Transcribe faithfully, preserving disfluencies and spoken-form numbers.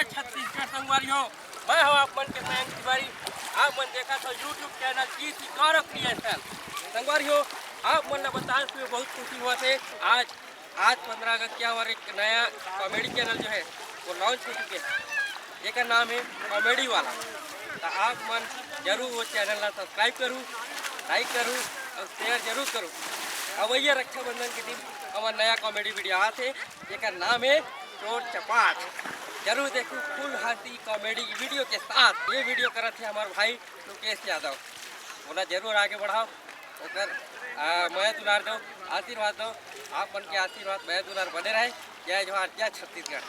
छत्तीसगढ़ संगवारी हो, मैं हूं आप मन के मयंक तिवारी। आप मन देखत हो YouTube चैनल टीसी गौरव क्रिएशन। संगवारी हो, आप मन ला बताए हुए बहुत खुशी होवत हे। आज, आज पंद्रह अगस्त के हमारे एक नया कॉमेडी चैनल जो है वो लॉन्च हो चुके हैं, जेकर नाम है कॉमेडी वाला। तो आप मन जरूर वो चैनल ला सब्सक्राइब करू, लाइक करू और शेयर जरूर करू। अवइया रक्षाबंधन के दिन हमार नया कॉमेडी वीडियो आत हे, जेकर नाम है चोर चपाट। जरूर देखू फुल हंसी कॉमेडी वीडियो के साथ। ये वीडियो करत है हमार भाई मुकेश यादव, ओला जरूर आगे बढ़ाओ, ओकर आ, मया दुलार दो, आशीर्वाद दो। आप मन के आशीर्वाद मया दुलार बने रहे। जय जोहार, जय छत्तीसगढ़।